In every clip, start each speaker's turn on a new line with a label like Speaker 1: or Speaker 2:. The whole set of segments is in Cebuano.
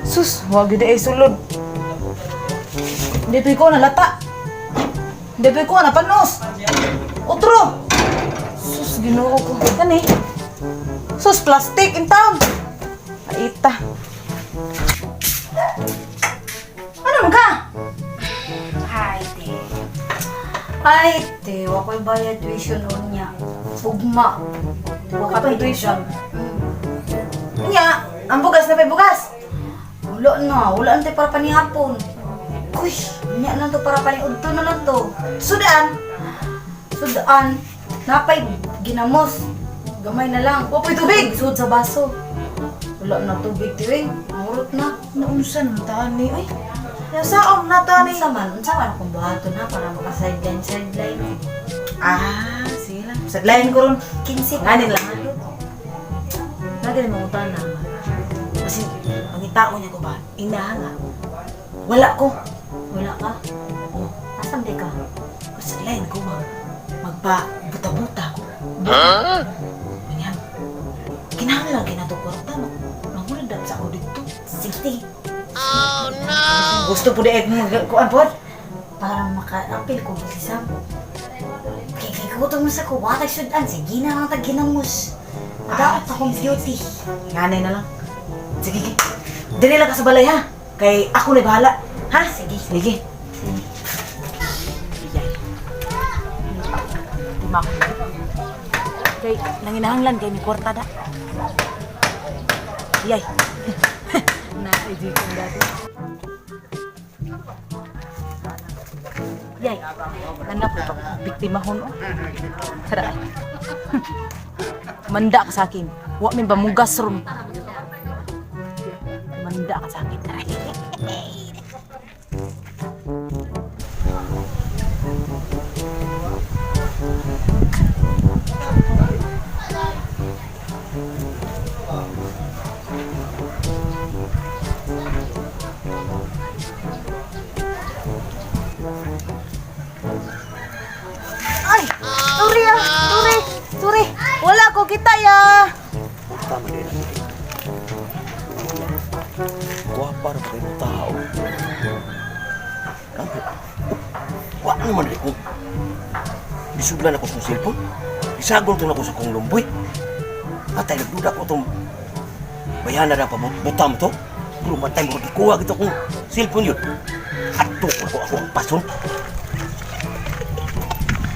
Speaker 1: Sus, wag gyud ay sulod. Hindi ko na lata. Hindi ko na panos. Otro. Sus, Ginoo ko. Kani? Sus, plastic in town. Aita. Ano man ka?
Speaker 2: Ay, te. Ay, te. Wako'y bayad tuition niya. Ugma.
Speaker 1: Wa ka pa'y tuition?
Speaker 2: Mm.
Speaker 1: Nya, ang bugas na pa'y bugas.
Speaker 2: Wala na. Wala na te para panihapon. Uy, nya lang to para paniudto na lang to.
Speaker 1: Sudan.
Speaker 2: Sudaan. Napay ginamos. Gamay na lang.
Speaker 1: Wa pa'y tubig.
Speaker 2: Sud sa baso. Wala na tubig, te. Uy. Murot na.
Speaker 1: Naunsa naman tani, ay. Nasaom na tani.
Speaker 2: Unsa man akong buhaton na para maka-sideline sideline.
Speaker 1: Ah, sige lang. Sadlayan ko ron.
Speaker 2: 15.
Speaker 1: Nganin lang. Nagani mangutan na. Kasi, pangitao niya ko ba, inaha nga. Wala ko.
Speaker 2: Wala ka?
Speaker 1: Oh,
Speaker 2: Asan di ka?
Speaker 1: sadlayan ko ma. Magpa, buta-buta ko. Ha? Ganyan. Kinahanglan kay nato kwarta. Mangulad sa ako dito.
Speaker 2: Sige.
Speaker 1: Gusto po di ay magkuan po.
Speaker 2: Para maka-apil ko si Sam. Kay kay gutom sa ko, watay sudan sige na lang tag ginamos. Daot akong beauty.
Speaker 1: Nganay na lang. Sige, sige. Dili lang ka sa balay ha. Kay ako na bahala. Ha?
Speaker 2: Sige.
Speaker 1: Sige. Iyay. Lima ko. Kay nanginahanglan kay mi kwarta da. Iyay. Na di ko dati. Yay. Anak ko pag biktimahon oh. Tara. Manda ka sa akin. Wa min bamugas ron. Manda ka sa akin. Tara. Ay! Sorry ah! Sorry! Sorry! Wala ko kita ya!
Speaker 3: Tama din ang Guwapa ra ba kayong tao? Kapo, wa naman rin ko. Bisuglan ako sa cellphone. Isagol to na ako sa kong lumboy. Atay, nagduda ko itong bayana na pabutam to. Pero matay mo gikuha gito kong cellphone yun. Ato ko ako ako ang pason.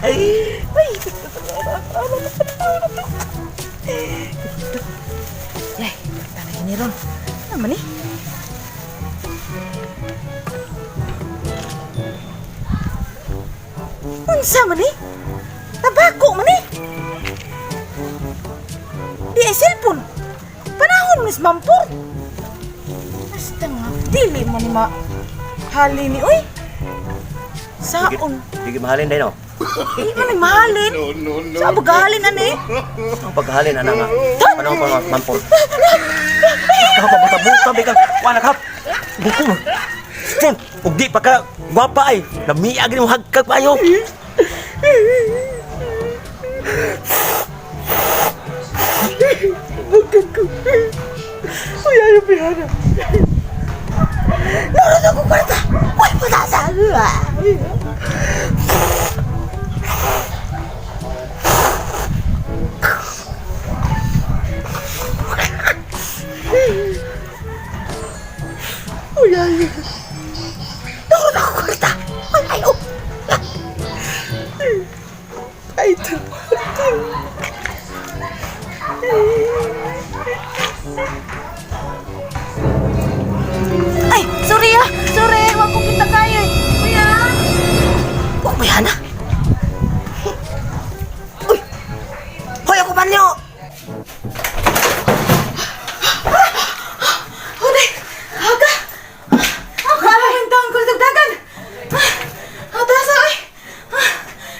Speaker 3: Ay!
Speaker 1: Yay! Tama gini ron. Ano man eh? Unsa man eh? Tabako man eh? Di ay cellphone. Panahon Miss Mampur. Basta nga, dili mo ni ma... Hali ni, uy! Saon?
Speaker 3: Hindi mahalin din, oh.
Speaker 1: Di man ni mahalin. Sa pagkahalin, ani?
Speaker 3: Ang pagkahalin, ana nga. Panahon pa mampor. Ikaw pa buta-buta, bika. Wala ka. Buko. Stun, ug di pa ka gwapa ay. Lamiag ni mo hagkag pa ayo.
Speaker 1: Uy, ayaw bihara. Naroon ako kwarta! Uy, putasa! Uy, ayaw. Naroon ako kwarta! Uy, ayaw! Ay, Ay, sorry ah! Sorry! Wag ko kita kayo eh. Kuya!
Speaker 3: Wa may hana. Uy. Hoy, ako banyo.
Speaker 1: Hoy! Haga! Haga! Ang taon ko dagdagan! Atasa ay!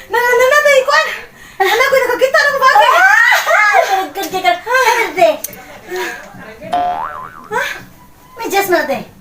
Speaker 1: Nananatay kuan! Anak ko nakakita ng bagay!
Speaker 2: Good kay ka. Ano te? May just na te.